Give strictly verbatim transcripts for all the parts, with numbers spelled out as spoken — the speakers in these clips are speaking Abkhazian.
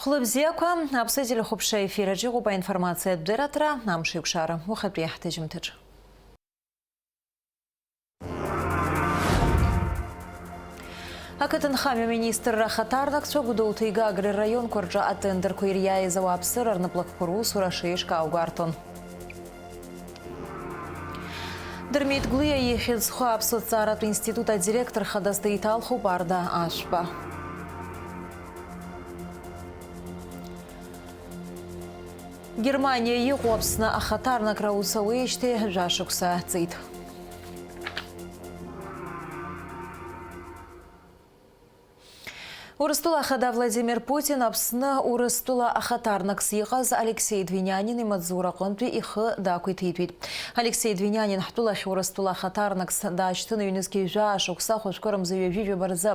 Хәлыбзиақәа, Аԥсны телехәаԥшра ефираҿ иҟоуп аинформациатә дырраҭара, амш еиқәшара, уахатәи ҳҭыжьымҭаҿ. Ақыҭанхамҩа министрра ахаҭарнакцәа Гәдоуҭеи Гагреи рраионқәа рҿы атендерқәа ириааиз ауааԥсыра рнаплакқәа русура шеиҿкаау гәарҭон. Дырмит Гәлиа ихьӡ зху аԥсуа ҭҵааратә институт адиректор хадас деиҭалхуп Арда Ашәба. Германиа иҟоу Аԥсны ахаҭарнакра аус ауеижьҭеи жәа-шықәса ҵит. Урыстәыла Ахада Владимир Путин Аԥсны Урыстәыла ахаҭарнакс иҟаз Алексеи Двинянин имаҵзура аҟынтәи ихы дақәиҭитәит. Алексеи Двинянин ҳтәылахь Урыстәыла ахаҭарнакс даашьҭын ҩнызқь жәаа шықәса хәажәкырамза ҩажәи жәаба рзы.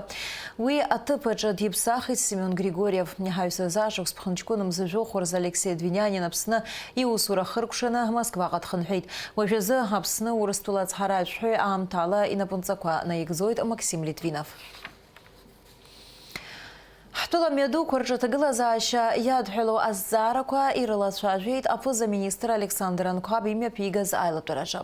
Уи аҭыԥ аҿы диԥсахит Семион Григорьев. Иҳаҩсыз ашықәс ԥхынҷкәын мза жәохә рзы Алексеи Двинянин Аԥсны иусура хыркәшаны Москваҟа дхынҳәит. Уажәазы Аԥсны Урыстәыла ацҳаражәҳәаҩ аамҭала инапынҵақәа наигӡоит Максим Литвинов. Ҳтәыла мҩадуқәа рҿы аҭагылазаашьа иадҳәалоу азҵаарақәа ирылацәажәеит аԥыза-министр Александр Анқәаб имҩаԥигаз аилатәараҿы.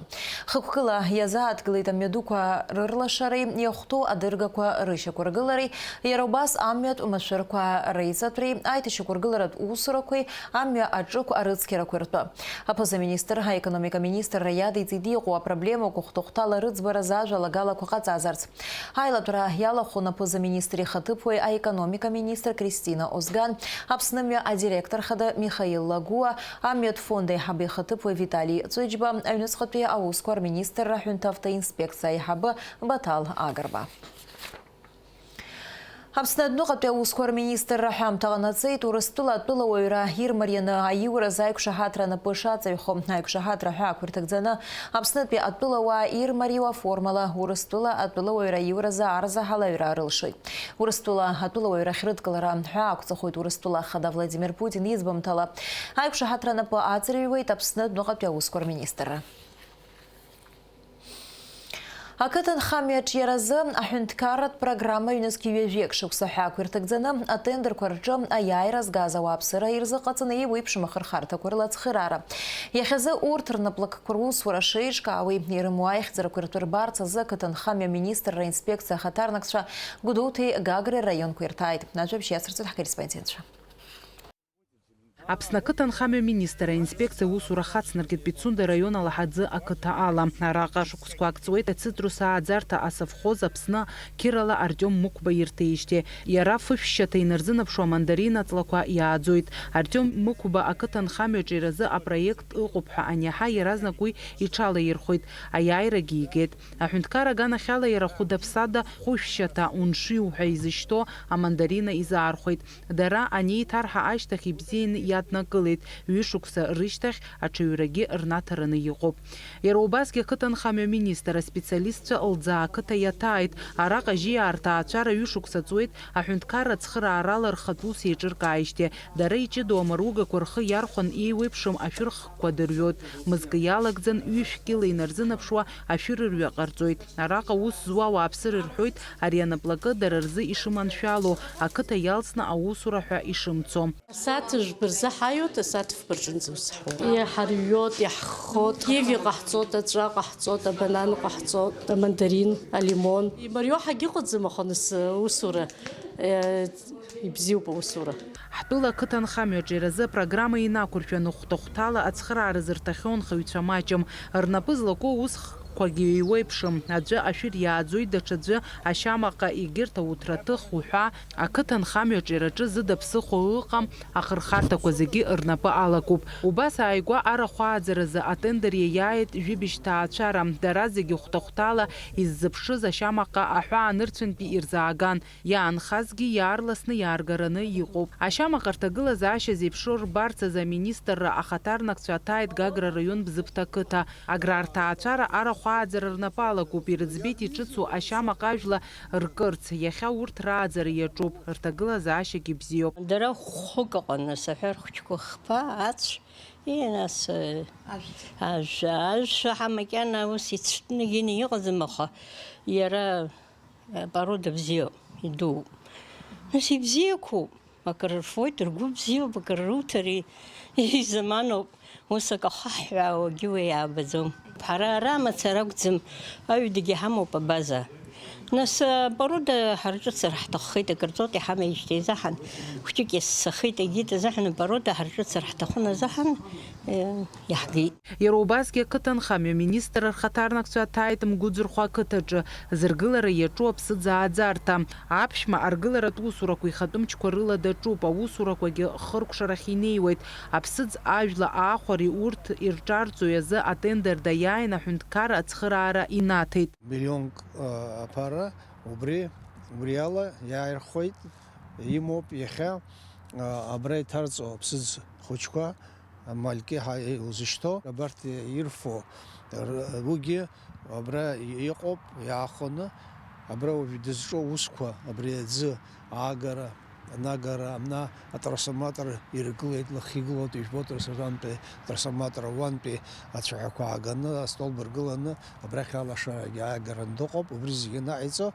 Хықәкыла иазааҭгылеит амҩадуқәа рырлашареи иахәҭоу адыргақәа рышьақәыргылареи, иара убас амҩатә машәырқәа реиҵатәреи аиҭашьақәыргыларатә усурақәеи амҩа аҿықә арыцқьарақәеи ртәы. Аԥыза-министр аекономика министрра иадиҵеит иҟоу апроблемақәа хәҭахәҭала рыӡбаразы ажәалагалақәа ҟаҵазарц. Аилатәара иалахәын аԥыза-министр ихаҭыԥуаҩ аекономика министр Кристина Озган, Аԥсны мҩа адиректор хада Михаил Лагәуа, амҩатә фонд аиҳабы ихаҭыԥуаҩ Витали Ҵәыџьба, аҩныҵҟатәи аусқәа рминистрра аҳәынҭавтоинспекциа аиҳабы Баҭал Агрба. Аԥсны адәныҟатәи аусқәа рминистрра ҳәамҭа ҟанаҵеит Урыстәыла атәылауаҩра ирмарианы аиуразы аиқәшаҳаҭра анапы шаҵаҩхо. Аиқәшаҳаҭра аҳәаақәа ирҭагӡаны Аԥснытәи атәылауаа ирмариуа аформала Урыстәыла атәылауаҩра аиуразы арзаҳал аҩра рылшоит. Урыстәыла атәылауаҩра ахьрыдкылара ҳәа ақәҵахоит Урыстәыла Ахада Владимир Путин иӡбамҭала. Аиқәшаҳаҭра анапы аҵарҩуеит Аԥсны адәныҟатәи аусқәа рминистрра. Ақыҭанхамҩа аҿиаразы аҳәынҭқарратә программа ҩнызқь ҩажәи акы шықәса ҳәаақәа ирҭагӡаны атендерқәа рҿы аиааира згаз ауааԥсыра ирзыҟаҵаны еиуеиԥшым ахырхарҭақәа рыла ацхыраара. Иахьазы урҭ рнаплакқәа русура шеиҿкаауеи ирымоу аихьӡарақәа иртәырбарц азы ақыҭанхамҩа аминистрра аинспекциа ахаҭарнакцәа Гәдоуҭеи Гагреи раионқәа ирҭааит. Ажәабжь иацырҵоит ҳкорреспондентцәа. Аԥсны ақыҭанхамҩа министр аинспекциа аусура хацнаркит Пицунда раион Алаҳаӡы ақыҭа ала. Араҟа шықәсқәак ҵуеит ацитрус ааӡарҭа асовхоз Аԥсны қьырала Артиом Мықәба ирҭеижьҭеи. Иара фышәшьаҭа инарзынаԥшуа амандарина ҵлақәа иааӡоит. Артиом Мықәба ақыҭанхамҩа аҿиаразы апроект ыҟоуп ҳәа аниаҳа, иаразнак уи иҽалаирхәеит, аиааирагьы игеит. Аҳәынҭқар аганахьала иара хәыда-ԥсада хәышәшьаҭа уншыҩ ҳәа изышьҭоу амандарина изаархәеит. Дара анеиҭарҳа ашьҭахь ибзианы иаднакылеит, ҩышықәса рышьҭахь аҽаҩрагьы рнаҭараны иҟоуп. Иара убасгьы ақыҭанхамҩа министр аспециалистцәа Лӡаа ақыҭа иаҭааит, араҟа жьиаа рҭаацәара ҩышықәса ҵуеит, аҳәынҭқарра ацхыраарала рхатә ус еиҿыркааижьҭеи. Дара иҷыдоу амаругақәа рхы иархәан еиуеиԥшым ашәырхқәа дырҩоит, мызкы иалагӡан ҩышә кьыла инарзынаԥшуа ашәырырҩа ҟарҵоит. Араҟа аус зуа ауааԥсыра ирҳәоит ари анаплакы дара рзы ишыманшәало, ақыҭа иалсны аусура ҳәа ишымцо. Асааҭ жәба рзы ҳаиуеит, асааҭ фба рҿынӡа ус ҳуеит. Иҳарҩоит, иаҳххоит, киви ҟаҳҵоит, аҵәа ҟаҳҵоит, абанан ҟаҳҵоит, амандарин, алимон. Имариоу ҳагьыҟаӡам, аха нас, усура, э, ибзиоуп аусура. Ҳтәыла ақыҭанхамҩаҿы иразы апрограмма инақәыршәаны хәҭа-хәҭала ацхыраара зырҭахьоу нхаҩцәа маҷым. Рнапы злаку усхкқәагьы еиуеиԥшым. Аӡәы ашәыр иааӡоит, даҽаӡәы ашьамаҟа, егьырҭ ауҭраҭых уҳәа, ақыҭанхамҩаҿы иараҿы зыда ԥсыхәа ыҟам ахырхарҭақәа зегьы рнапы алакуп. Убас ааигәа арахә ааӡаразы атендер иаиааит жәибжь ҭаацәара. Дара зегьы хәҭа-хәҭала иззыԥшыз ашьамаҟа аҳәаанырцәынтәи ирзааган. Иаанхазгьы иаарласны иааргараны иҟоуп. Ашьамаҟа рҭагылазаашьа зеиԥшроу рбарц азы аминистрра ахаҭарнакцәа аҭааит Гагра раион Бзыԥҭа ақыҭа. Аграрҭаацәара арахә ааӡара рнапы алакуп, ирыӡбеит иҿыцу ашьамаҟа ажәла ркырц. Иахьа урҭ рааӡара иаҿуп, рҭагылазаашьагьы бзиоуп. Дара хәык ыҟан, нас аҳәа рхәыҷқәа хԥа, ацә, и, нас, э, ажәа, ажәа ҳа макьана ус ицәтәны гьины иҟаӡам, аха иара Порода бзиоуп, идууп. Нас ибзиақәоуп. Акыр рфоит, ргәы бзиоуп, акыр руҭар изаманоуп, ус акы ахаҳҳәаауагьы уи иаабаӡом. Ҳара ара мацара акәӡам, аҩадагьы ҳамоуп абаза. Нас апорода ҳарҿыцыр ҳҭаххеит, акыр ҵот иҳамеижьҭеи азыҳәан, хәҷык иассахеит, егьит азыҳәан апорода ҳарҿыцыр ҳҭахын азыҳәан, э, иаҳгеит. Иара убасгьы ақыҭанхамҩа министр рхаҭарнакцәа аҭааит Мгәыӡырхәа ақыҭаҿы зыргылара иаҿу аԥсыӡ ааӡарҭа. Аԥшәма аргыларатә усурақәа ихатәы мчқәа рыла даҿуп, аусурақәагьы хыркәшарахь инеиуеит. Аԥсыӡ ажәла аахәареи урҭ ирҿарҵои азы атендер даиааин аҳәынҭқарра ацхыраара инаҭеит. Миллионк, а, аԥара убри, убри ала иааирхәеит, имоуп иахьа, а, абра иҭарҵо аԥсыӡ хәыҷқәа, амалькьы ҳа-, узышьҭоу, абарҭ ирфо, р-, уигьы абра иҟоуп, иаахәаны, абра уажә дызҿу аусқәа, абри аӡы аагара, анагара, амна атрансформатор иргылеит, лахьигылоуп, ижәбоит, ресторантәи атрансформатор ауантәи ацәаҳәақәа ааганы, астолб ргыланы, абрахь алашарагьы аагараны дыҟоуп, убри зегьы анаҟаиҵо,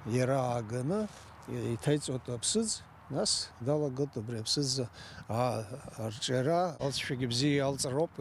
иара ааганы, иҭаиҵоит аԥсыӡ, нас далагоит абри аԥсыӡ, а, арҿиара, алҵшәагьы бзиа иалҵроуп,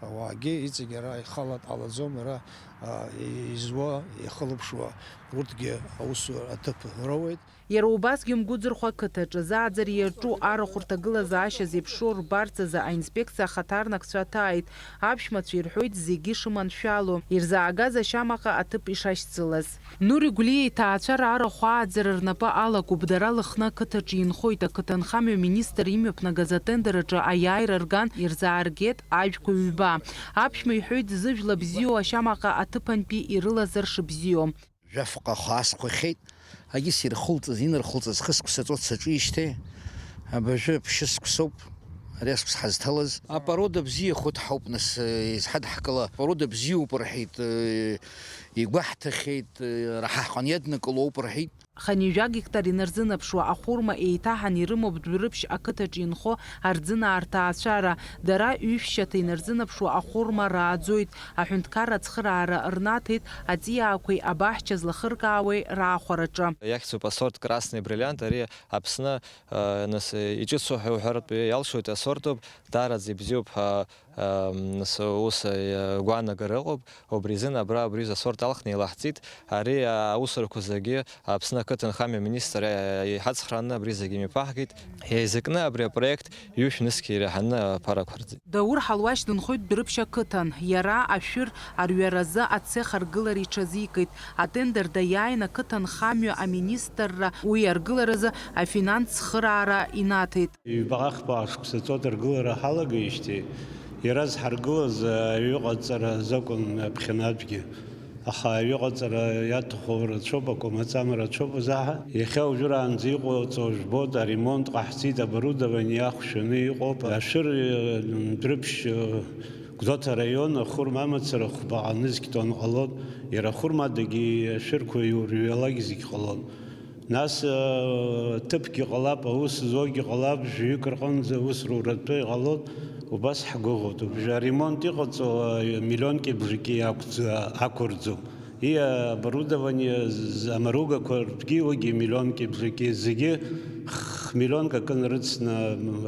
ауаагьы иҵегь ара ихала дҟалаӡом, ара, а, изуа, ихылаԥшуа, урҭгьы аус аҭыԥ роуеит. Иара убасгьы Мгәыӡырхәа ақыҭаҿы зааӡара иаҿу арахә рҭагылазаашьа зеиԥшроу рбарц азы аинспекциа ахаҭарнакцәа аҭааит. Аԥшәмацәа ирҳәоит зегьы шыманшәало, ирзаагаз ашьамаҟа аҭыԥ ишашьцылаз. Нури Гәлиа иҭаацәара арахә ааӡара рнапы алакуп, дара Лыхны ақыҭаҿы инхоит, ақыҭанхамҩа министр имҩаԥнагаз атендер аҿы аиааира рган, ирзааргеит ажәқәа ҩба. Аԥшәма иҳәоит зыжәла бзиоу ашьамаҟа аҭыԥантәи ирылазар шыбзиоу. Жәафҟа хаас хәахьеит, агьыс ирхылҵыз, инархылҵыз хысқәса ҵуеит саҿижьҭеи. Абыржәы ԥшьысқәсоуп ари асқәс ҳазҭалаз. Апорода бзиахоит ҳауп, нас, э, изҳадҳкыла. Апорода бзиоуп рҳәеит, э, игәаҳҭахьеит, э, раҳаҳҟан иаднакылоуп рҳәеит. Хынҩажәа гектар инарзынаԥшуа ахәырма еиҭаҳан ирымоуп Дәрыԥшь ақыҭаҿы инхо арӡынаа рҭаацәара. Дара ҩышәшьаҭа инарзынаԥшуа ахәырма рааӡоит, аҳәынҭқарра ацхыраара рнаҭеит аҵиаақәеи абаҳча злахыркаауеи раахәараҿы. Иахьӡуп асорт Красный бриллиант, ари Аԥсны, а, нас, иҿыцу ҳәа уҳәартә иалшоит асорт ауп, даараӡа ибзиоуп ҳәа, а, нас, ус, а, гәаанагара ыҟоуп. Убри азын абра абри аҩыза асорт алхны илаҳҵит. Ари аусурақәа зегьы Аԥсны ақыҭанхамҩа аминистр иҳацхрааны абри зегьы имҩаԥаҳгеит. Еизакны абри апроект ҩышә нызқь иреиҳаны аԥара ақәырҵеит. Даур Ҳалуашь дынхоит Дәрыԥшь ақыҭан. Иара ашәыр арҩаразы ацех аргылара иҽазикит. Атендер даиааин ақыҭанхамҩа аминистрра уи аргыларазы афинанс цхыраара инаҭеит. Ҩбаҟа-хԥа шықәса ҵуеит аргылара ҳалагеижьҭеи, иара зҳаргылаз аҩыҟаҵара азакәын аԥхьанатәгьы. Аха аҩыҟаҵара иаҭаху рацәоуп, акәамаҵама рацәоуп азаҳа. Иахьа уажәраанӡа иҟоуҵо жәбоит, аремонт ҟаҳҵеит, оборудование ахәшәаны иҟоуп. Ашәыр, э, Дәрыԥшь, э, Гәдоуҭа араион ахәырма амацара хәбаҟа нызқь тонн ҟалон, иара ахәырма адагьы ашәырқәа иурҩалак зегь ҟалон. Нас, э, ҭыԥгьы ҟалап, аус зуагьы ҟалап, жәаҩык рҟынӡа аус руратәы иҟалоит, убас ҳгәыӷуеит. Убжа аремонт иҟаҵо, э, миллионки бжаки иақәӡа-, ақәырӡом. И, э, оборудование, з-, амаругақәа ртәгьы уигьы миллионки бжаки зегьы х-, миллионк акы нарыцны, м,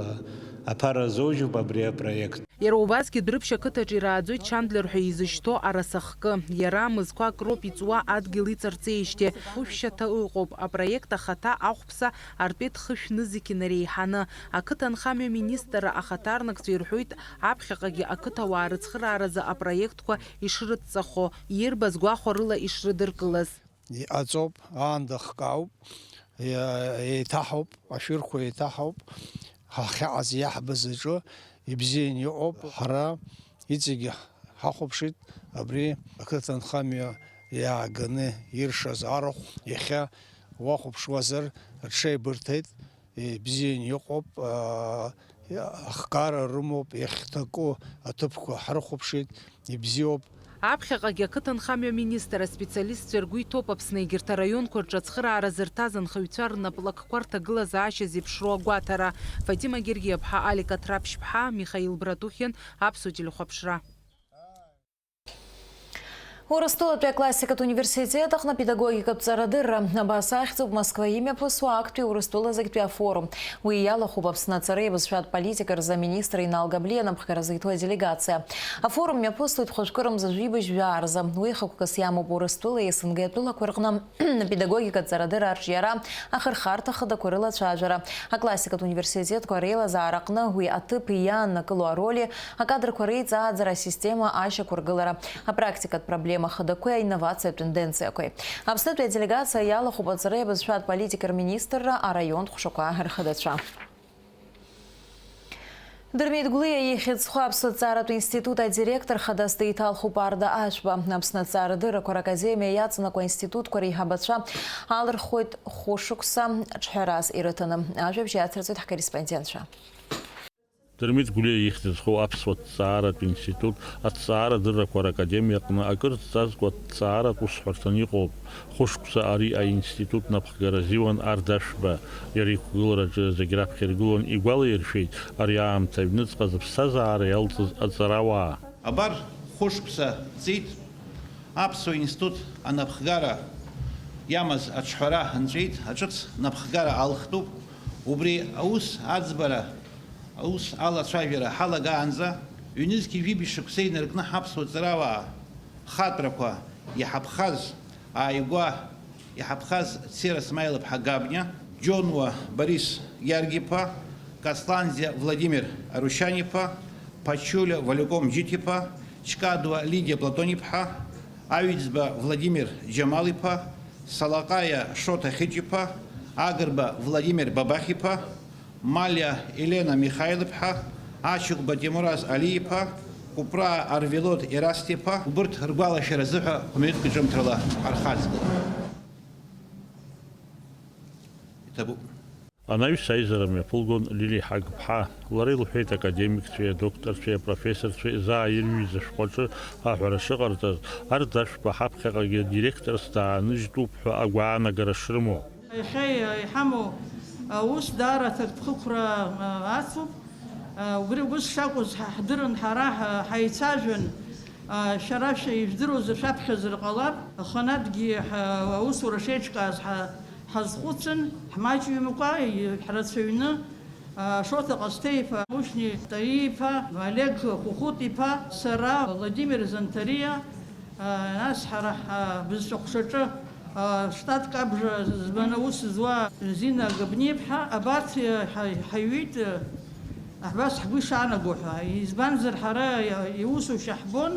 аԥара азоужьуп абри апроект. Иара убасгьы Дәрыԥшь ақыҭаҿы ирааӡоит Чандлер ҳәа изышьҭоу арасахкы. Иара мызқәак роуп иҵуа адгьыл иҵарҵеижьҭеи. Хәышәшьаҭа ыҟоуп. Апроект ахаҭа ахәԥса артәеит хышә нызқь инареиҳаны. Ақыҭанхамҩа министрра ахаҭарнакцәа ирҳәоит аԥхьаҟагьы ақыҭауаа рыцхырааразы апроектқәа ишрыдҵахо, ирбаз гәахәарыла ишрыдыркылаз. Иҟаҵоуп, аанда хкаауп, еиҭаҳауп, ашәырқәа еиҭаҳауп, ҳахьаҟаз иаҳбаз аҿы ибзианы иҟоуп. Ҳара иҵегьы ҳахәаԥшит абри ақыҭанхамҩа иааганы иршаз арахә, иахьа уахәаԥшуазар, рҽеибырҭеит. Ибзианы иҟоуп, аа, ахкара рымоуп, иахьҭаку аҭыԥқәа ҳрыхәаԥшит, ибзиоуп. Аԥхьаҟагьы ақыҭанхамҩа аминистр аспециалистцәа ргәы иҭоуп Аԥсны егьырҭ араионқәа рҿы ацхыраара зырҭаз анхаҩцәа рнаплакқәа рҭагылазаашьа зеиԥшроу агәаҭара. Фатима Гергиаԥҳа, Алик Аҭраԥшьԥҳа, Михаил Братухин, Аԥсуа телехәаԥшра. Урыстәылатәи аклассикатә университет аҟны апедагогикатә ҵарадырра. Абас ахьӡуп Москва имҩаԥысуа актәи Урыстәыла зегьтәи афорум. Уи иалахәуп Аԥсны аҵареи абызшәатә политикеи рзы аминистр Инал Габлиа анапхгара зыҭо аделегациа. Афорум мҩаԥысуеит хәажәкырамза жәибжь жәаа рзы. Уи хықәкыс иамоуп Урыстәылеи СНГ атәылақәа рҟны апедагогикатә ҵарадырра арҿиара ахырхарҭа хадақәа рылацәажәара, аклассикатә университетқәа реилазаараҟны уи аҭыԥ иааннакыло ароли, акадрқәа реиҵааӡара асистема ашьақәыргылара, апрактикатә проблема хадақәеи аинновациатә тенденциақәеи. Аԥснытәи аделегациа иалахәуп аҵареи абызшәатә политикеи рминистрра араионтә ҟәшақәа рхадацәа. Дырмит Гәлиа ихьӡ зху аԥсуа ҭҵааратә институт адиректор хадас деиҭалхуп Арда Ашәба. Аԥсны аҭҵаарадыррақәа ракадемиа иаҵанакуа аинститутқәа реиҳабацәа алырхуеит хәышықәса ҿҳәарас ирыҭаны. Ажәабжь иацырҵоит ҳкорреспондентцәа. Дырмит Гәлиа ихьӡ зху аԥсуа ҭҵааратә институт аҭҵаарадыррақәа ракадемиа аҟны акыр зҵазкуа ҭҵааратә усҳәарҭан иҟоуп. Хәышықәса ари аинститут напхгара азиуан Арда Ашәба. Иара иқәгылараҿы зегь раԥхьа иргылон, игәалаиршәеит ари аамҭа аҩныҵҟа зыԥсҭазаара иалҵыз аҵарауаа. Абар, хәышықәса ҵит, аԥсуа институт анапхгара иамаз аҿҳәара нҵәеит, аҿыц напхгара алхтәуп. Убри аус аӡбара, аус алацәажәара ҳалагаанӡа, ҩнызқьи жәибжь шықәса инаркны ҳаԥсуа ҵарауаа хатәрақәа иҳаԥхаз ааигәа иҳаԥхаз Цера Смаил-иԥҳа Габниа, Џьонуа Борис Георги-иԥа, Касланӡиа Владимир Арушьан-иԥа, Ԥачулиа Валиоком Џьиҭ-иԥа, Ҷкадуа Лидиа Платон-иԥҳа, Аҩӡба Владимир Џьамал-иԥа, Салаҟаиа Шоҭа Хьыҷ-иԥа, Агрба Владимир Бабахь-иԥа, Малиа Елена Михаил-иԥҳа, Ачыгәба Ҭемураз Али-иԥа, Кәыпраа Арвелод Ерасҭ-иԥа, убырҭ ргәалашәара азыҳәа хә-минуҭк ҿымҭрала ҳархаҵгылап. Иҭабуп. Анаҩс аизара мҩаԥылгон Лили Ҳагԥҳа. Лара илҳәеит академикцәеи адокторцәеи апрофессорцәеи заа ирҩыз ашәҟәаҿы аҳәара шыҟарҵаз, Арда Ашәба ҳаԥхьаҟагьы директорс дааныжьтәуп ҳәа агәаанагара шрымоу. Иахьа иҳамоу аус даара аҭакԥхықәра ацуп. Убри ус шакәыз ҳа ҳдырын, ҳара ҳа-, ҳаицәажәан, шәара шәа-, ижәдыруазар шәаԥхьаӡар ҟалап. Аханатәгьы ҳа-, аусура шеиҿкааз ҳа-, ҳазхәыцын, ҳмаҷҩымкәа, и-, ҳрацәаҩны, Шоҭа Ҟасҭеи-иԥа, Мушьни Таииԥа, Олег Хәыхәыт-иԥа, сара, Владимир Занҭариа, нас ҳара ҳбызшәа ҟәшаҿы, штатк абжа збаны аус зуа Зина Габниа-иԥҳа, абарҭ ҳа-, ҳаҩит, абас ҳгәы ишаанаго ҳәа. Избанзар, ҳара иусушьа ҳбон,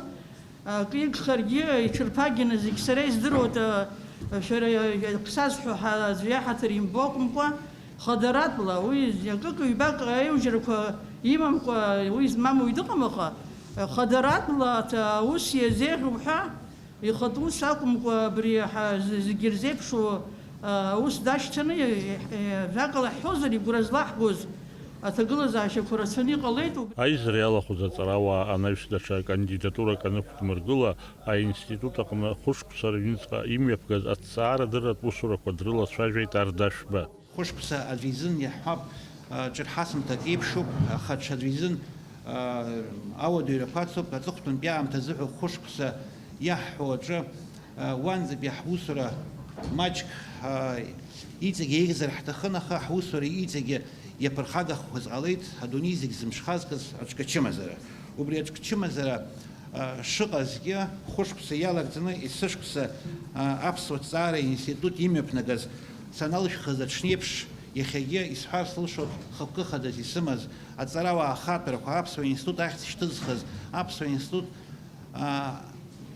акы игхаргьы, иҽырԥагьаны зегь сара издыруеит, шәара ԥсазҳәо ҳа-, аӡәы иаҳаҭыр имбо акәымкәа, хадаратәла, уи акык-ҩбак аиужьрақәа имамкәа, уи змам уаҩ дыҟам, аха хадаратәла аус иазеиӷьуп ҳәа, ихатә ус акәымкәа, абри ҳа-, з-, зегьы ирзеиԥшу аус дашьҭаны, жәакала ҳҳәозар, игәра злаҳгоз аҭагылазаашьақәа рацәаны иҟалеит. Аизара иалахәыз аҵарауаа анаҩс даҽа кандидатурак анықәдмыргыла, аинститут аҟны хәышықәса рыҩныҵҟа имҩаԥгаз аҭҵаарадырратә усурақәа дрылацәажәеит Арда Ашәба. Хәышықәса аӡәы изын иаҳҳәап, ҿырҳасымҭак еиԥшуп, аха ҽаӡәы изын ауадаҩрақәа ацуп. Аҵыхәтәантәи аамҭазыҳәа хәышықәса иаҳҳәо аҿы, уанӡатәи ҳусура маҷк иҵегьы еиӷьзар ҳҭахын, аха ҳусура иҵегьы иаԥырхагахақәаз ҟалеит адунеи зегь зымҽхазкыз аҿкы-чымазара. Убри аҿкы-чымазара шыҟазгьы, хәышықәса иалагӡаны есышықәса аԥсуа ҭҵаара институт имҩаԥнагаз саналышәхыз аҽнеиԥш, иахьагьы исҳәар сылшоит хықәкы хадас исымаз аҵарауаа ахатәрақәа, аԥсуа институт ахьӡ шьҭызхыз, аԥсуа институт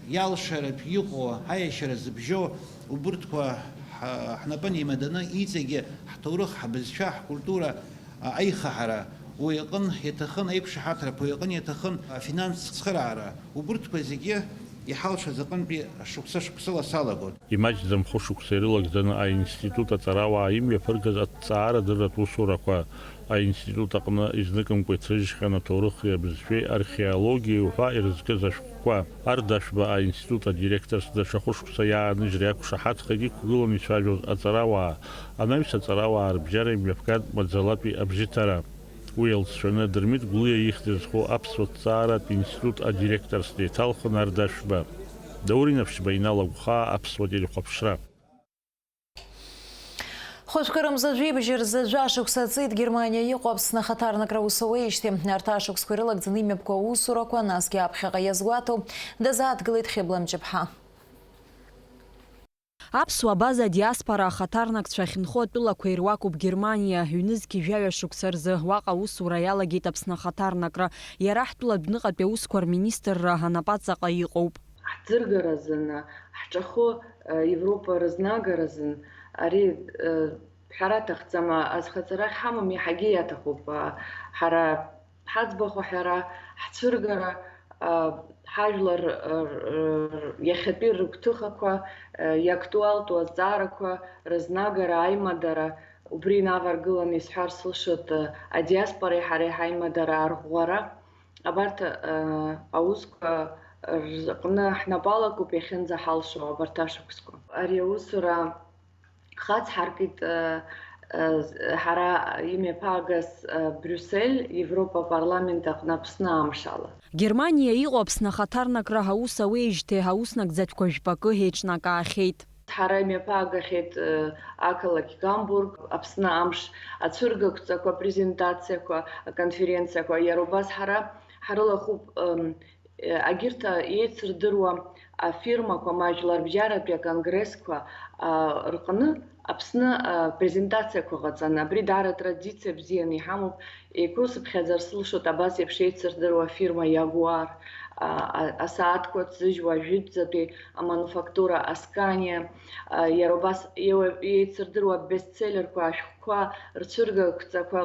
иалшаратә иҟоу, аиашьара зыбжьоу убырҭқәа ҳнапы неимаданы иҵегьы ҳҭоурых, ҳбызшәа, ҳкультура аихаҳара, уи аҟын иаҭахын аиқәшаҳаҭрақәа, уи аҟын иаҭахын афинанстә цхыраара, убырҭқәа зегьы иҳалшаз аҟынтәи шықәса-шықәсыла салагоит. Имаҷӡам хәышықәса ирылагӡаны аинститут аҵарауаа имҩаԥыргаз аҭҵаарадырратә усурақәа. Аинститут аҟны изныкымкәа иҭрыжьхьан аҭоурыхи абызшәеи археологиеи уҳәа ирызкыз ашәҟәқәа. Арда Ашәба аинститут адиректорс даҽа хәышықәса иааныжьра иақәшаҳаҭхеит иқәгыланы ицәажәоз аҵарауаа, анаҩс аҵарауаа рыбжьара имҩаԥган маӡалатәи абжьыҭара. Уи алҵшәаны Дырмит Гәлиа ихьӡ зху аԥсуа ҭҵааратә институт адиректорс деиҭалхын Арда Ашәба. Даур Инаԥшьба, Инал Агәхаа, Аԥсуа телехәаԥшра. Хәышәқәа рымза жәибжь рзы жәа шықәса ҵит Германиа иҟоу Аԥсны ахаҭарнакра аус ауеижьҭеи. Арҭ ашықәсқәа ирылагӡаны имҩаԥгоу аусурақәа, насгьы аԥхьаҟа иазгәаҭоу дазааҭгылеит Хьыбла Мҷыԥҳа. Аԥсуа база диаспора ахаҭарнакцәа ахьынхо атәылақәа ируакуп Германиа. Ҩнызқьи жәаҩа шықәса рзы уаҟа аусура иалагеит Аԥсны ахаҭарнакра. Иара ҳтәыла адәныҟатәи аусқәа рминистрра анапаҵаҟа иҟоуп. Ҳӡыргара азын, ҳҿахәы, э, Европа рызнагаразын, ари, э, ҳәара аҭахӡам, азхаҵара ахьҳамам иаҳагьы иаҭахуп, э, ҳара ҳаӡбахә аҳәара, ҳцәыргара, э, ҳажәлар, э, р-, иахьатәи рыгәҭыхақәа, э, иактуалтәу азҵаарақәа рызнагара, аимадара, убри инаваргыланы исҳәар сылшоит, э, адиаспореи ҳареи ҳаимадара арӷәӷәара. Абарҭ, э, аусқәа рзыҟны ҳнапы алакуп иахьынӡаҳалшо абарҭ ашықәсқәа. Ари аусура хацҳаркит, э, э, ҳара имҩаԥаагаз, э, Брюссель, Европа апарламент аҟны Аԥсны амшала. Германиа иҟоу Аԥсны ахаҭарнакра аус ауеижьҭеи аус нагӡатәқәа жәпакы еиҿнакаахьеит. Ҳара имҩаԥаагахьеит, э, ақалақь Гамбург, Аԥсны амш ацәыргақәҵақәа, апрезентациақәа, аконференциақәа, иара убас ҳара ҳрылахәуп, м, э, агьырҭ еицырдыруа афирмақәа, ма жәларбжьаратәи аконгрессқәа, а, рҟны Аԥсны, а, презентациақәа ҟаҵаны. Абри даара традициа бзианы иҳамоуп. Еиқәысыԥхьаӡар сылшоит абас еиԥш еицырдыруа афирма Иагуар, а, а, асааҭқәа ҭзыжьуа ажәытәӡатәи амануфактура Асканиа, а, иара убас еиуа-, еицырдыруа абестселлерқәа, ашәҟәқәа рцәыргақәҵақәа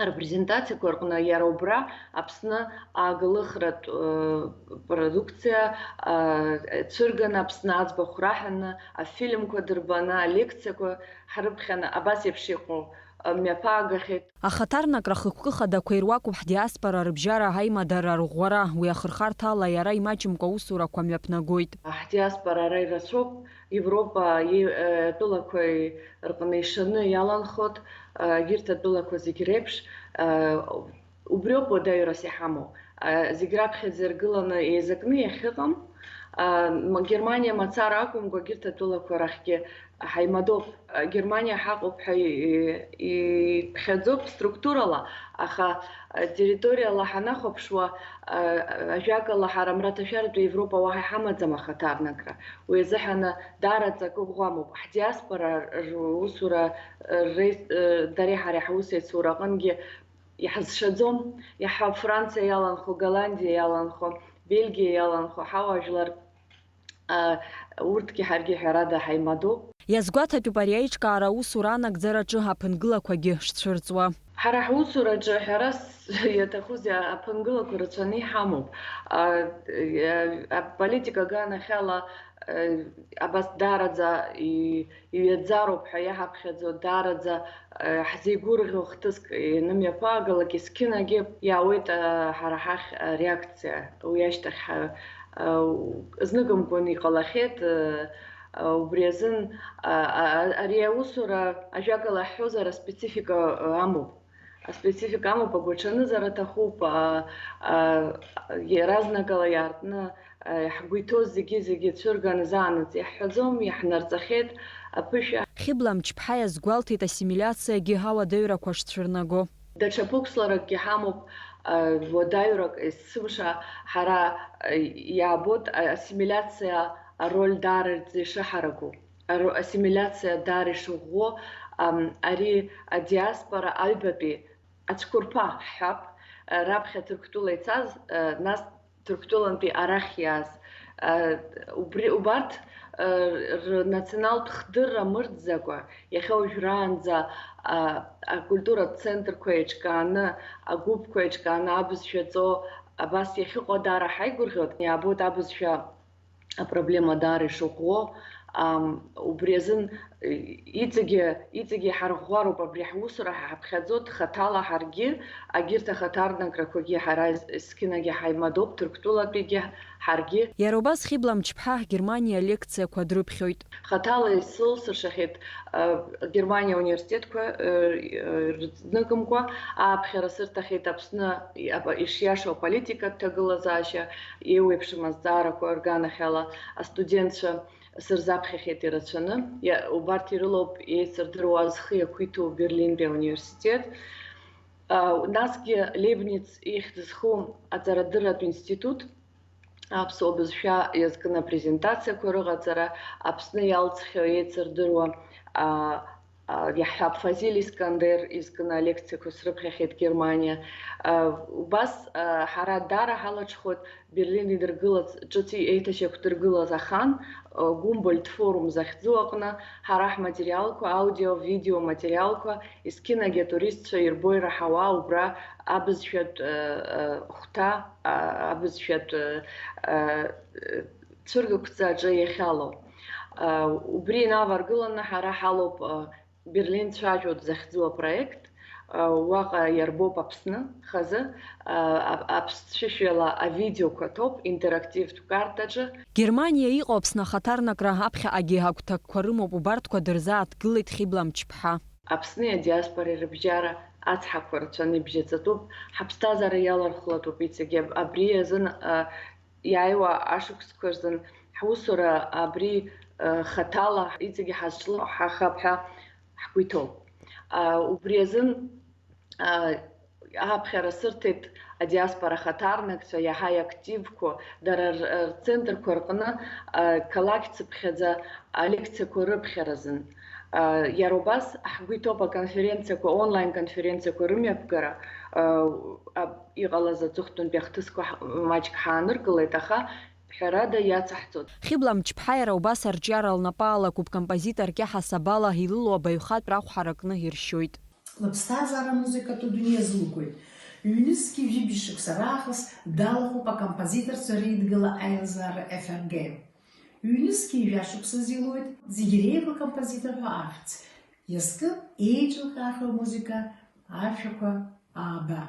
рпрезентациақәа рҟны иара убра Аԥсны ааглыхратә, э, продукциа, а, цәырганы, Аԥсны аӡбахә раҳаны, афильмқәа дырбаны, алекциақәа ҳрыԥхьаны, абас еиԥш иҟоу, э, мҩаԥаагахьеит. Ахаҭарнакра хықәкы хадақәа ируакуп ҳдиаспора рыбжьара аимадара арӷәӷәара, уи ахырхарҭа ала иара имаҷымкәа аусурақәа мҩаԥнагоит. Ҳдиаспора ара ирацәоуп, Европа, е-, э, атәылақәа рҟны ишаны иаланхот, э, егьырҭ атәылақәа зегь реиԥш, э, убриоуп уадаҩрас иҳамоу. Э, зегь раԥхьаӡа иргыланы еизакны иахьыҟам, э, м-, Германиа мацара акәымкәа, егьырҭ атәылақәа рахьгьы ҳаимадоуп. Германиа ҳаҟоуп ҳәа и-, и-, иԥхьаӡоуп структурала, аха, э, территориала ҳанахәаԥшуа, э, ажәакала, ҳара мраҭашәаратәи Европа уаҳа иҳамаӡам ахаҭарнакра. Уи азыҳәан даараӡа акы ӷәӷәа амоуп. Ҳдиаспора русура, э, реи-, э, дареи ҳареи ҳаус еицура аҟынгьы иҳазшаӡом. Иаҳа Франциа иаланхо, Голландиа иаланхо, Бельгиа иаланхо ҳауаажәлар А, урҭгьы ҳаргьы ҳәарада ҳаимадоуп. Иазгәаҭатәуп ари аиҿкаара аусура анагӡараҿы аԥынгылақәагьы шцәырҵуа. Ҳара ҳусураҿы ҳәарас иаҭахузеи, аԥынгылақәа рацәаны иҳамоуп. А, а, аполитика аганахьала, а, абас даараӡа и-, иҩаӡароуп ҳәа иаҳаԥхьаӡо, даараӡа, а, ҳзеигәырӷьо хҭыск ианымҩаԥаагалак, есқьынагьы иаауеит, а, ҳара ҳахь ареакциа. Уи ашьҭахь ҳа-, зныкымкәан иҟалахьеит, убри азын, ари аусура, ажәакала ҳҳәозар, аспецифика амоуп. Аспецифика амоуп, агәаҽанызар аҭахуп, иаразнакала иаартны, ҳгәы иҭоу зегьы-зегьы цәырганы заанаҵ иаҳҳәаӡом, иаҳнарҵахьеит аԥышәа. Хьыбла Мчԥҳа иазгәалҭеит ассимилиациагьы ауадаҩрақәа шцәырнаго. Даҽа ԥықәсларакгьы ҳамоуп, уадаҩрак есымша ҳара иаабоит ассимилиациа ароль даараӡа ишыҳараку, ассимилиациа даара ишыӷәӷәо, ари адиаспора аҩбатәи ацәқәырԥа ҳҳәап, раԥхьа Ҭырқәтәыла ицаз, нас Ҭырқәтәылантәи арахь иааз, убри, убарҭ, рнационалтә хдырра мырӡакәа, иахьа уажәраанӡа, акультуратә центрқәа еиҿкааны, агәыԥқәа еиҿкааны абызшәа ҵо, абас иахьыҟоу даара ҳаигәырӷьоит, иаабоит абызшәа апроблема даара ишыӷәӷәо, Ам, убри азын, э, иҵегьы, иҵегьы иҳарӷәӷәароуп абри ҳусура, ҳа ҳаԥхьаӡоит хаҭала ҳаргьы, агьырҭ ахаҭарнаграқәагьы ҳара есқьынагьы ҳаимадоуп, Ҭырқәтәылатәигьы ҳаргьы. Иара убас Хьыбла Мчыԥҳа Германиа алекциақәа дрыԥхьоит. Хаҭала исылсыршахьеит, э, Германиа университетқәа, э, э, рызныкымкәа ааԥхьара сырҭахьеит Аԥсны, аба-, ишиашоу аполитикатә ҭагылазаашьа еиуеиԥшым азҵаарақәа рганахьала астудентцәа сырзаԥхьахьеит ирацәаны. Иа-, убарҭ ирылоуп еицырдыруа зхы иақәиҭу Берлинтәи ауниверситет. А, насгьы Лейбниц ихьӡ зху аҵарадырратә институт аԥсуа бызшәа иазкны апрезентациақәа рыҟаҵара, Аԥсны иалҵхьоу еицырдыруа, а, а, иаҳҳәап, Фазиль Искандер изкны алекциақәа срыԥхьахьеит Германиа. А, убас, а, ҳара даара ҳалаҽхәоит Берлин идыргылаз, ҿыц еиҭашьақәдыргылаз ахан, Гумбольдт форум захьӡу аҟны ҳара ҳматериалқәа, аудио, видео материалқәа, есқьынагь атуристцәа ирбо ираҳауа убра абызшәатә, э, э, хәҭа, а, абызшәатә, э, э, цәыргақәҵа аҿы иахьалоу. Э, убри инаваргыланы ҳара ҳалоуп, э, Берлин цәажәоит захьӡу апроект, уаҟа иарбоуп Аԥсны хазы, аԥсцәышәала авидеоқәа ҭоуп интерактивтә картаҿы. Германиа иҟоу Аԥсны ахаҭарнакра аԥхьаҟагьы агәҭакқәа рымоуп, убарҭқәа дырзааҭгылеит Хьыбла Мчыԥҳа. Аԥсни адиаспореи рыбжьара ацҳақәа рацәаны ибжьаҵатәуп, ҳаԥсҭазаара иалархәлатәуп иҵегьы. Абри азын, а, иааиуа ашықәсқәа рзын ҳусура абри, э, хаҭала иҵегьы ҳазҿлымҳахап ҳәа ҳгәы иҭоуп. А, убри азын, а, аԥхьара сырҭеит адиаспора хаҭарнакцәа, иаҳа иактивқәоу, дара р-, рцентрқәа рҟны, а, қалақь цыԥхьаӡа алекциақәа рыԥхьаразын. А, иара убас ҳгәы иҭоуп аконференциақәа, онлайн конференциақәа рымҩаԥгара, а, а, иҟалаз аҵыхәтәантәи ахҭысқәа ҳ-, маҷк ҳааныркылеит, аха ҳәарада иацаҳҵоит. Хьыбла Мчыԥҳа иара убас арҿиара лнапы алакуп, композиторк иаҳасабала илылоу абаҩхатәра ахә ҳаракны иршьоит. Лыԥсҭазаара амузыкатә адунеи азылгоит. Ҩнызқьи жәибжь шықәса раахыс далахәуп акомпозиторцәа реидгыла аилазаара F R G. Ҩнызқьи жәашықәса зилоит зегь иреиӷьу акомпозитор ҳәа ахьӡ. Иазкын еиҿылкаахьоу амузыка ашәақәа ааба.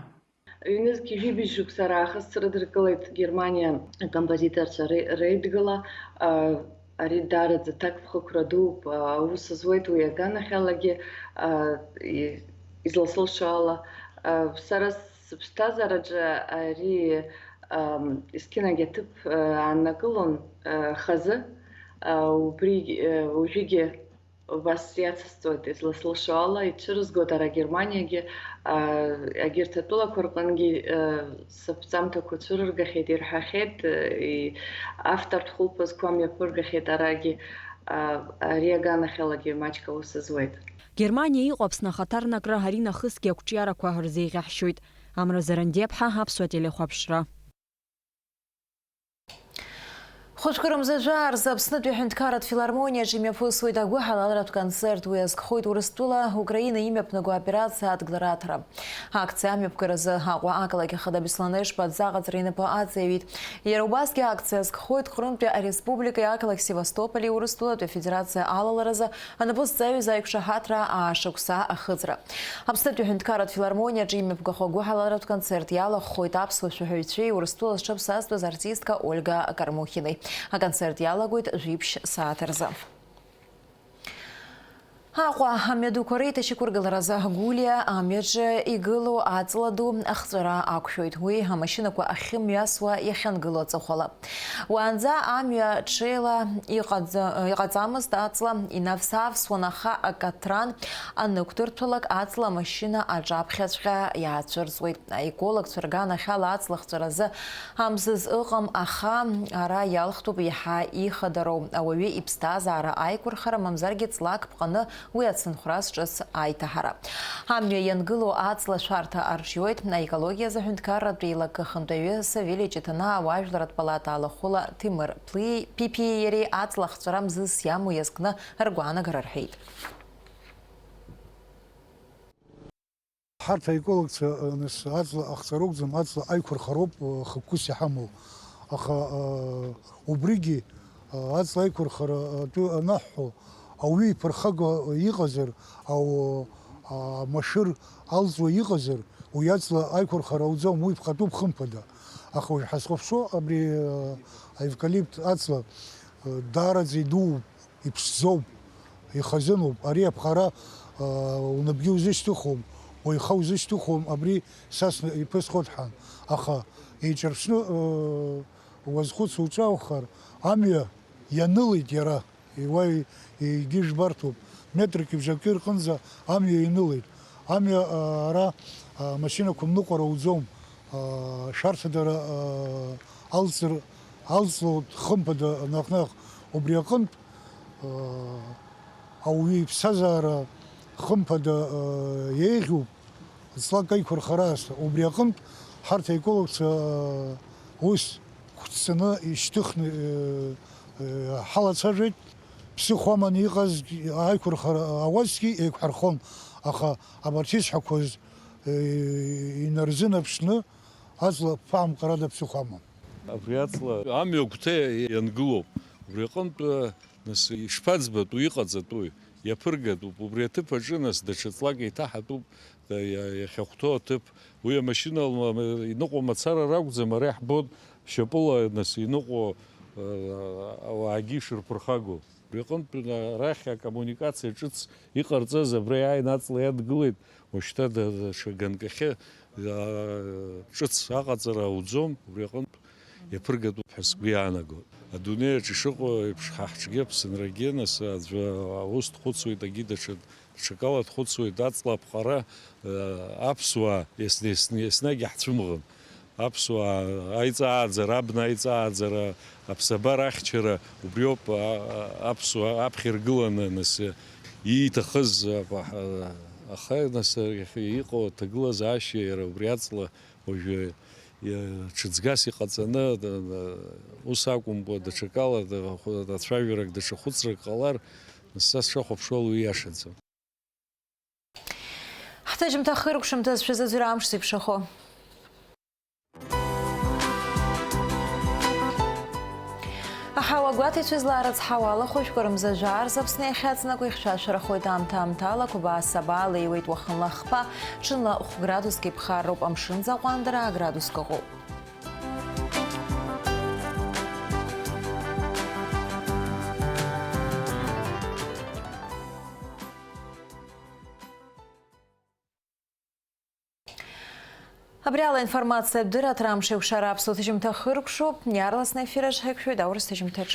Ҩнызқь жәибжь шықәса раахыс срыдыркылеит Германиа акомпозиторцәа ре-, реидгыла. А, ари даараӡа ҭакԥхықәра дууп, а, аус зуеит уи аганахьалагьы, а, и-, изласылшо ала. А, сара сыԥсҭазаараҿы ари, ам, есқьынагь аҭыԥ, а, ааннакылон, а, хазы. А, убригь, а, уажәыгьы Убас иацысҵоит, изласылшо ала, ицәырызгоит ара Германиагьы, а, егьырҭ атәылақәа рҟынгьы, а, саԥҵамҭақәа цәырыргахьеит, ирҳәахьеит, и-, автортә хәылԥазқәа мҩаԥыргахьеит арагьы, а, ари аганахьалагьы маҷк аус зуеит. Германиа иҟоу Аԥсны ахаҭарнакра аринахысгьы ақәҿиарақәа рзеиӷьаҳшьоит. Амра Зарандиаԥҳа, Аԥсуа телехәаԥшра. Хәыҷқәа рымза жәаа рзы Аԥснытәи аҳәынҭқарратә филармониаҿы имҩаԥысуеит агәыҳалалратә концерт. Уи азкхоит Урыстәыла Украина имҩаԥнаго аоперациа адгылара аҭара. Акциа амҩаԥгаразы Аҟәа ақалақь ахада Беслан Ешба аӡаҟаҵара инапы аҵаҩит. Иара убасгьы акциа азкхоит Ҟрымтәи ареспубликеи ақалақь Севастополи Урыстәылатәи Афедерациа алаларазы анапысҵаҩыз аиқәшаҳаҭра аашықәса ахыҵра. Аԥснытәи аҳәынҭқарратә филармониаҿы имҩаԥгахо агәыҳалалратә концерт иалахәхоит аԥсуа шәаҳәаҩцәеи Урыстәыла зҽаԥсазтәыз артистка Ольга Кармухинеи. Аконцерт иалагоит жәиԥшь сааҭ рзы. Аҟәа амҩадуқәа реиҭашьақәыргыларазы Гәлиа амҩаҿы игылоу аҵла ду ахҵәара ақәшәоит. Уи амашьынақәа ахьымҩасуа иахьангылоу аҵыхәала. Уаанӡа амҩа ҽеила иҟаӡ-, иҟаҵамызт аҵла, инавсавсуан, аха акаҭран анықәдырҭәалак, аҵла амашьына аҿаԥхьаҵәҟьа иаацәырҵуеит. Аекологцәа рганахьала аҵла хҵәаразы амзыз ыҟам, аха ара иалхтәуп иаҳа ихадароу, ауаҩы иԥсҭазаара аиқәырхара, мамзаргьы ҵлак ԥҟаны уи ацынхәрас ҿыц аиҭаҳара. Амҩа иангылоу аҵла шәарҭа арҿиоит аекологиазы аҳәынҭқарратә еилакы ахантәаҩы Савелиа Ҷыҭанаа, ауаажәларратә палата алахәыла Ҭемыр Плиа, Пипиеи иареи аҵла ахҵәара мзызс иамоу иазкны ргәаанагара рҳәеит. Ҳарҭ аекологцәа, нас, аҵла ахҵәароугӡам, аҵла аиқәырхароуп, э, хықәкыс иҳамоу. Аха, э, убригьы, Аҵла аиқәырхара атәы анаҳҳәо, ауаҩы иԥырхага иҟазар, ау-, амашыр алҵуа иҟазар, уи аҵла аиқәырхара ауӡом, уи ԥҟатәуп, хымԥада. Аха уажә ҳазхәаԥшуа абри, а, аевкалипт аҵла, а, даараӡа идууп, иԥшӡоуп, ихазынуп. Ари аԥҟара, а, унапгьы узышьҭыхуам, уаҩха узышьҭыхуам, абри са сны иԥысхоит ҳәа. Аха еиҿырԥшны, а, уазхәыц уҿааухар, амҩа ианылеит иара, уа егьи жәбарҭоуп, метрки бжаки рҟынӡа амҩа ианылеит. Амҩа, а, ара, а, машьынақәа мныҟәара уӡом, а, шәарҭадара, а, алҵыр, алҵлоит хымԥада наҟ-наҟ. Убри аҟынтә, а, ауаҩы иԥсҭазаара хымԥада, а, еиӷьуп. Ҵлак аиқәырхара азҭо. Убри аҟынтә ҳарҭ аекологцәа, э, ус қәцаны ишьҭыхны, э, э, ҳалацәажәеит. Ԥсыхәа аманы иҟаз аиқәырхара ауазгьы еиқәҳархон, аха абарҭ исҳәақәоз, э, инарзынаԥшны аҵла ԥаамҟарада ԥсыхәа амам. Абри аҵла амҩа агәҭа иангылоуп. Убри аҟынтә, э, нас ишԥаӡбатәу, иҟаҵатәуи? Иаԥыргатәуп. Убри аҭыԥ аҿы нас даҽа ҵлак еиҭаҳатәуп, да-, иа-, иахьахәҭоу аҭыԥ. Уи амашьына алма-, иныҟәо мацара ракәӡам, ара иаҳбон шьапыла нас иныҟәо, э, ауаагьы ишырԥырхагоу. Убри аҟынтә, на-, арахь акоммуникациа ҿыц иҟарҵаз абра иааины аҵла иадгылеит, уажәшьҭа да-, даҽа ганкахьы, а, ҿыц аҟаҵара ауӡом, убри аҟынтә иаԥыргатәуп ҳәа сгәы иаанагоит. Адунеи аҿы ишыҟоу еиԥш, ҳа ҳҿгьы Аԥсынрагьы, нас, аӡәы аус дхәыцуеит, агьи даҽа, даҽакала дхәыцуеит, аҵла аԥҟара, а, аԥсуаа есн-, есн-, еснагь иаҳцәымӷын. Аԥсуаа аиҵааӡара, абна аиҵааӡара, аԥсабара ахьчара, убриоуп, а, а, аԥсуаа аԥхьа иргыланы, нас, ииҭахыз, а, аха, нас, иахьа иҟоу аҭагылазаашьа иара убри аҵла уажәы, иа-, ҽыҵгас иҟаҵаны, да-, да-, ус акәымкәа, даҽакала, да-, хә-, ацәажәарак, даҽа хәыцрак ҟалар, нас, са сшахәаԥшуала, уи иашаӡам. Ҳҭыжьымҭа хыркәшамҭаз шәазыӡырҩ амш зеиԥшрахо. Аҳауа гәаҭеицәа зларыцҳауа алахәажәқәа рымза жәаа рзы Аԥсны иахьаҵнакуа ихьшәашәарахоит аамҭа-аамҭала, қәабаа-сабаа леиуеит, уахынла хԥа, ҽынла хә градуск иԥхарроуп, амшын заҟәандара аградуск ыҟоуп. Абри ала аинформациатә дырраҭара амш еиқәшара аԥсуа ҭыжьымҭа хыркәшоуп, иаарласны аефир аҿы ҳаиқәшәоит аурыс ҭыжьымҭаҿ.